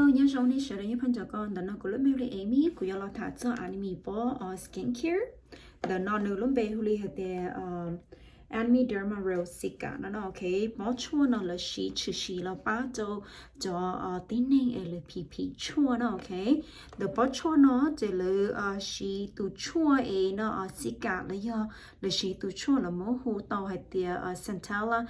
Nyob zoo nej sawv daws, nyob phab ntawm ko, ntawm no kuv lub npe hu li Amy, kuv yuav los tham txog Anime pob skin care. Ntawm no nws lub npe hu li hais tias Anime Derma Real Cica no no, ok. Pob tshuaj no lawv siv tshwm sim los pab rau cov tib neeg es lawv phim phim tshuaj no, ok. Ntawm pob tshuaj no ces lawv siv tus tshuaj es no Cica los yog lawv siv tus tshuaj lawv muab hu tau hais tias Centella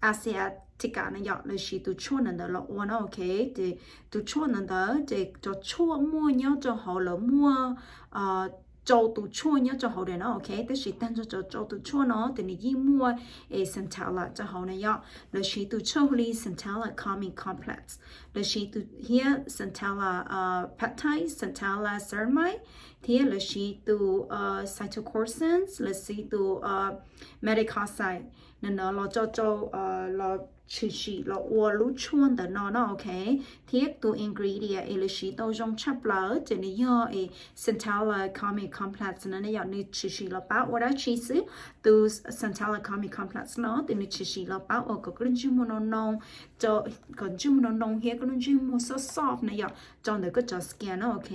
Asiatica no yom, lawv siv tus tshuaj ntawm ntawd los ua no, ok. Ces tus tshuaj ntawm ntawd ces cov tshuaj muaj nyob rau hauv lawv muaj rau tus tshuaj nyob rau hauv ntawm no, ok. Tab sis tag nrho cov rau tus tshuaj no ces nws yeej muaj es Centella rau hauv na yom. Lawv siv tus tshuaj hu li Centella Calming Complex, lawv siv tus thiab Centella Peptide, Centella Ceramide, thiab lawv siv tus cytocorsans, lawv siv tus medicasside, no no los rau rau los tshwm sim los ua lub tshuaj ntawm no no, ok. Thiab tus ingredient es lawv siv tau zoo tshaj plaws ces nws yog es Centella Calming Complex no na yom. Nws tshwm sim los pab ua dab tsi xwb? Tus Centella Calming Complex no ces nws tshwm sim los pab ua kom koj lub ntsej muag noo noo, kom ntsej muag noo noo thiab koj lub ntsej muag soft soft na yom, rau ntawm koj cov skin no, ok.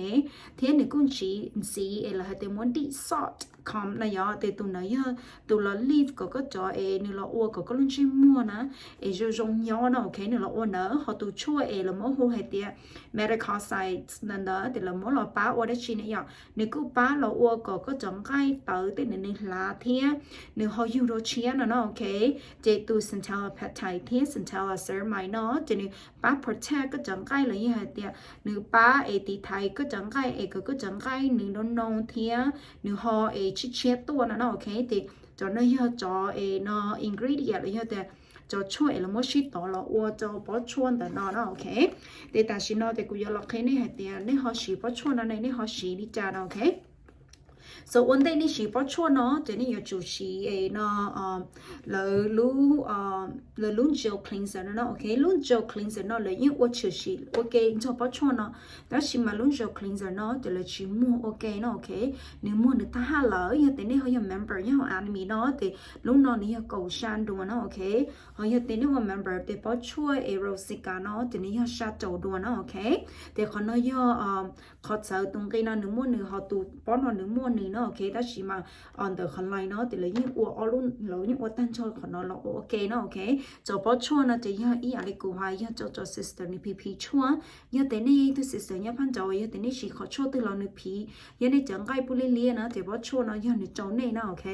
Thiab nws kuj ntxiv ntxiv es lawv hais tias muab deep salt calm na yom, ces tus ntawd yog tus los lift kom koj cov es nws los ua kom koj lub ntsej muag na es zoo zoo nyob no, ok. Nws los ua ntawd, ho tus tshuaj es lawv muab hu hais tias medicasside ntawd ntawd ces lawv muab los pab ua dab tsi na yom? Nws kuj pab los ua kom koj cov nqaij tawv tej ntawd nws hlav thiab nws ho yug dua tshiab no no, ok. Ces tus Centella Peptide thiab Centella Ceramide no ces nws pab protect koj cov nqaij los yog hais tias nws pab es tiv thaiv koj cov nqaij es kom koj cov nqaij nws noo noo thiab nws ho es tshiab tshiab tuaj no no, ok. Ces cov no yog cov es no ingredient los yog tias cov tshuaj es lawv muab sib tov los ua rau pob tshuaj ntawm no no, ok. Ces tam sim no ces kuv yuav los qhia nej hais tias nej ho siv pob tshuaj no ne nej ho siv li cas no, ok. So ua ntej nej siv pob tshuaj no ces nej yuav tsum siv es no lawv lub lawv lub gel cleanser no no, ok. Lub gel cleanser no lawv yeej ua tshwm sim ua ke nrog pob tshuaj no, tab sis mas lub gel cleanser no ces lawv tsis muag ua ke no, ok. Nws muag nws tag haj lawm. Yog tias nej ho yog member nyob hauv Anime no ces lub no nws yog kaum xya dua no, ok. Ho yog tias nej ua member ces pob tshuaj es Real Cica no ces nws yog xya caum dua no, ok. Ces qhov no yog qhov txawv, tus nqi no nws muaj nws, ho tus pob no nws muaj nws no, ok. Tab sis mas ntawm qhov line no ces lawv yeej ua ob lub, lawv yeej ua tag nrho qhov no los ua ua ke no, ok. Cov pob tshuaj no ces yog ib yam li kuv hais, yog rau cov sister nws phim phim tshuaj. Yog tias nej yog ib tug sister nyob phab nraud, yog tias nej siv qhov tshuaj twg los nws phim, yog nej cov nqaij pub liab liab no ces pob tshuaj no yog nws rau nej no, ok.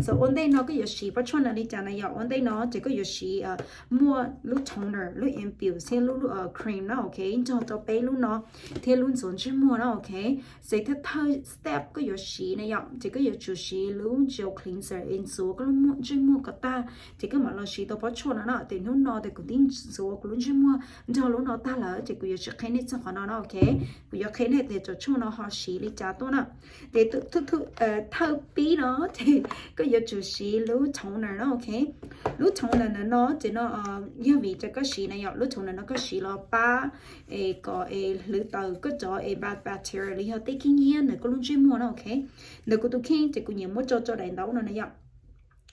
So ua ntej no koj yuav siv pob tshuaj no li cas na yom? Ua ntej no ces koj yuav siv muaj lub toner, lub infuse thiab lub cream no, ok, nrog rau peb lub no thiab lub ntxuav ntsej muag no, ok. Ces thawj thawj step koj yuav siv na yom, ces koj yuav tsum siv lub gel cleanser es ntxuav koj lub ntsej muag kom tag, ces koj mam los siv tau pob tshuaj no na. Ces hnub no ces kuv twb ntxuav kuv lub ntsej muag nrog lub no tag lawm ces kuv yuav tsis qhia nej txog qhov no no, ok. Kuv yuav qhia nej tias cov tshuaj no ho siv li cas tuaj na. Ces thawj pib no ces koj yuav tsum siv lub toner no, ok. Lub toner no ces no yog vim rau koj siv na yom, lub toner no koj siv los pab es kom es hlwv tawm koj cov es bad bacteria los yog tej khib nyiab ntawm koj lub ntsej muag no, ok. Ntawm kuv tus kheej ces kuv nyiam muab tso rau daim ntaub no na yom.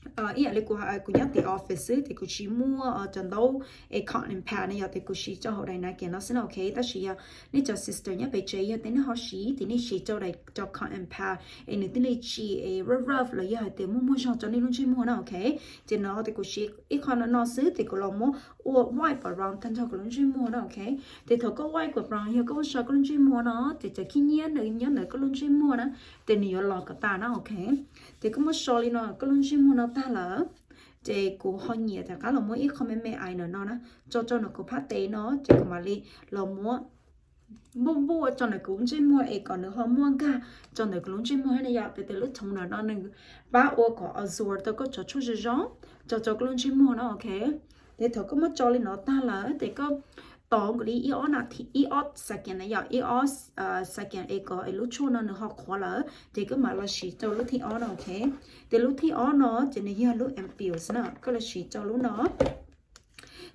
Ib yam li kuv, kuv nyob tim office xwb ces kuv tsis muaj cov ntaub es cotton pad na yom, ces kuv siv rau hauv daim napkin no xwb no, ok. Tab sis yog nej cov sister nyob pem tsev, yog tias nej ho siv ces nej siv rau daim cov cotton pad es nws thiaj li tsis es rough rough los yog hais tias muaj muaj zog rau nej lub ntsej muag na, ok. Ces no ces kuv siv ib qho no no xwb ces kuv los muab ua wipe around tag nrho kuv lub ntsej muag na, ok. Ces thaum koj wipe around, yog koj muab so koj lub ntsej muag no ces cov khib nyiab nws nyob ntawm koj lub ntsej muag na, ces nws yuav los kom tas na, ok. Ces koj muab so li no koj lub ntsej muag no tag lawm, ces kuv ho nyiam rov qab los muab ib qho me me ais ntawm no na, tso rau ntawm kuv phab tes no, ces kuv mam li los muab npuaj npuaj rau ntawm kuv ntsej muag es kom nws ho muaj nkag rau ntawm kuv lub ntsej muag thiab na yom. Ces tias lub toner no nws pab ua kom absorb tau koj cov tshuaj zoo zoo rau rau koj lub ntsej muag no, ok. Ces thaum koj muab tso li no tag lawm ces koj tos nkaus li ib ob na, ib ob second na yom, ib ob second es kom es lub tshuaj no nws ho qhuav lawm ces koj mam los siv rau lub thib ob no, ok. Ces lub thib ob no ces nws yog lub infuse na, koj los siv rau lub no.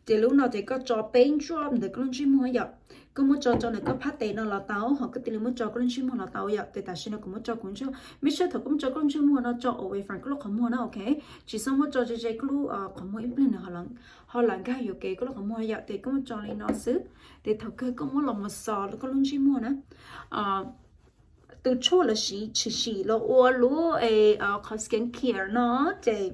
Ces lub no ces koj tso peb ntsuab ntawm koj lub ntsej muag yom. Koj muab tso tso ntawm koj phab tes no los tau, ho koj cia li muab tso koj lub ntsej muag los tau yom. Ces tam sim no kuv muab tso kuv ntsej, make sure thaum koj muab tso koj lub ntsej muag no tso away from koj lub qhov muag na, ok. Tsis txhob muab tso ze ze koj lub qhov muag ib pliag nws ho lam nkag yuam kev koj lub qhov muag yom. Ces koj muab tso li no xwb, ces thaum kawg koj muab los massage koj lub ntsej muag na. Tus tshuaj lawv siv tshwm sim los ua lub qhov skin care no ces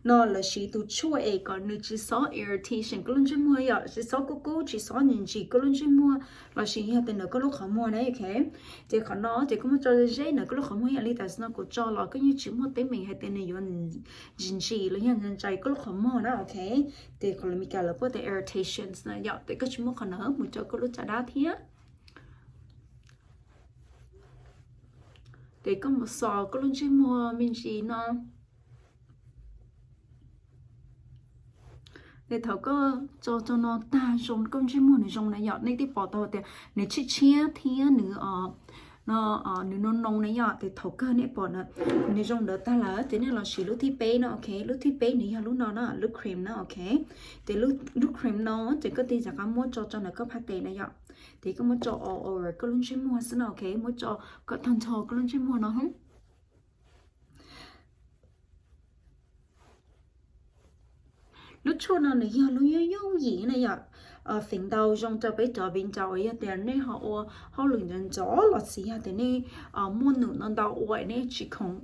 no lawv siv tus tshuaj es kom nws tsis txhob irritation koj lub ntsej muag yom, tsis txhob kub kub, tsis txhob ntsim ntsim koj lub ntsej muag lossis yog tias ntawm koj lub qhov muag na, ok. Ces qhov no ces koj muab tso ze ze ntawm koj lub qhov muag yom, li tam sim no kuv tso los koj yeej tsis muaj teeb meem hais tias nws yuav ntsim ntsim los yog ntsais koj lub qhov muag na, ok. Ces qhov lus Meskas lawv puab tias irritations na yom, ces koj tsis muaj qhov no mus rau koj lub caj dab thiab. Ces koj mus xos koj lub ntsej muag me ntsis no. Ces thaum koj tso tso no tag zoo koj ntsej muag nws zoo na yom, nej twb pom tau tias nws tshiab tshiab thiab nws no nws noo noo na yom. Ces thaum kawg nej pom na, nws zoo ntawd tag lawm ces nej los siv lub thib peb no, ok. Lub thib peb nws yog lub no na, lub cream na, ok. Ces lub cream no ces koj tig rov qab muab tso tso ntawm koj phab tes na yom. Ces koj muab tso all over koj lub ntsej muag xwb no, ok. Muab tso kom tag nrho koj lub ntsej muag no. Lub tshuaj no nws yog lub yooj yooj yim na yom, feem ntau zoo rau peb cov viv ncaus uas yog tias nej ho ua hauj lwm ntxov ntxov los sis yog tias nej muaj num ntau ntau ua nej tsis khoom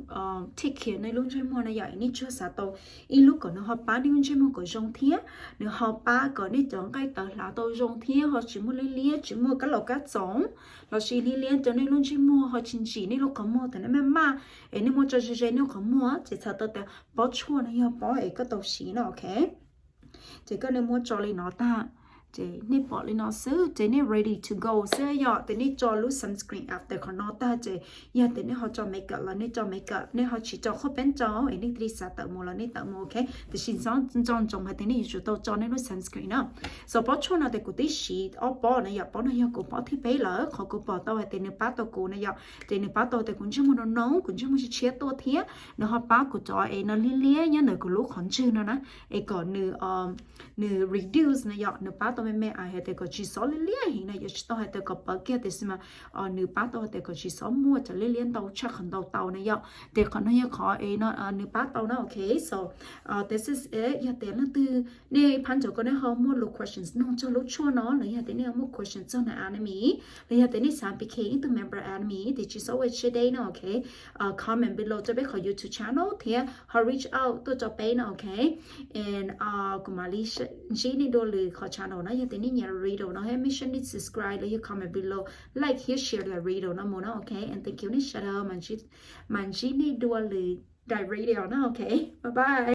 take care nej lub ntsej muag na yom, nej tsuas xav tau ib lub kom nws ho pab nej lub ntsej muag kom zoo thiab nws ho pab kom nej cov nqaij tawv hlav tau zoo thiab ho tsis muaj liab liab, tsis muaj kab laus kab txoov lossis liab liab rau nej lub ntsej muag, ho tsis ntsim nej lub qhov muag thaum nej maj maj es nej muab tso ze ze nej lub qhov muag, ces txhais tau tias pob tshuaj no yog pob es koj tau siv no, ok. Ces koj nej muab tso li no tag, ces nej pom li no xwb ces nej ready to go xwb yom. Ces nej tso lub sunscreen after qhov no tag ces yog tias nej ho tso makeup los nej tso makeup, nej ho tsis tso qhuab peeb rau es nej thiaj li xav tawm mus los nej tawm mus, ok. Tiam sis nco ntsoov hais tias nej yuav tsum tau tso nej lub sunscreen na. So pob tshuaj no ces kuv twb siv ob pob na yom, pob no yog kuv pob thib peb lawm, qhov kuv pom tau hais tias nws pab tau kuv na yom, ces nws pab tau tias kuv ntsej muag noo noo, kuv ntsej muag tshiab tshiab tuaj thiab nws ho pab kuv cov es no liab liab nyob ntawm kuv lub qhov ntswg no na, es kom nws nws reduce na yom, nws pab tau me me hais tias kom tsis xob liab liab heev na, yuav tsis tau hais tias kom pawv kiag tiam sis mas nws pab tau hais tias kom tsis xob muaj cov liab liab ntau tshaj qhov ntau tau na yom. Ces qhov no yog qhov es no nws pab tau na, ok. So this is it. Yog tias leej twg nej phab ntawd ko nej ho muaj lus questions nug txog lub tshuaj no los yog tias nej ho muaj questions txog nws anatomy los yog tias nej xav become ib tug member anatomy ces tsis xob ua siab deb na, ok. Comment below rau peb qhov YouTube channel thiab ho reach out tuaj rau peb na, ok. And kuv mam li ntsib nej dua lwm qhov channel na. Yog tias nej nyiam video no, make sure nej subscribe los yog comment below, like thiab share daim video no mus na, ok. And thank you, nej sawv daws, mam ntsib nej dua lwm daim video na, ok. Bye bye.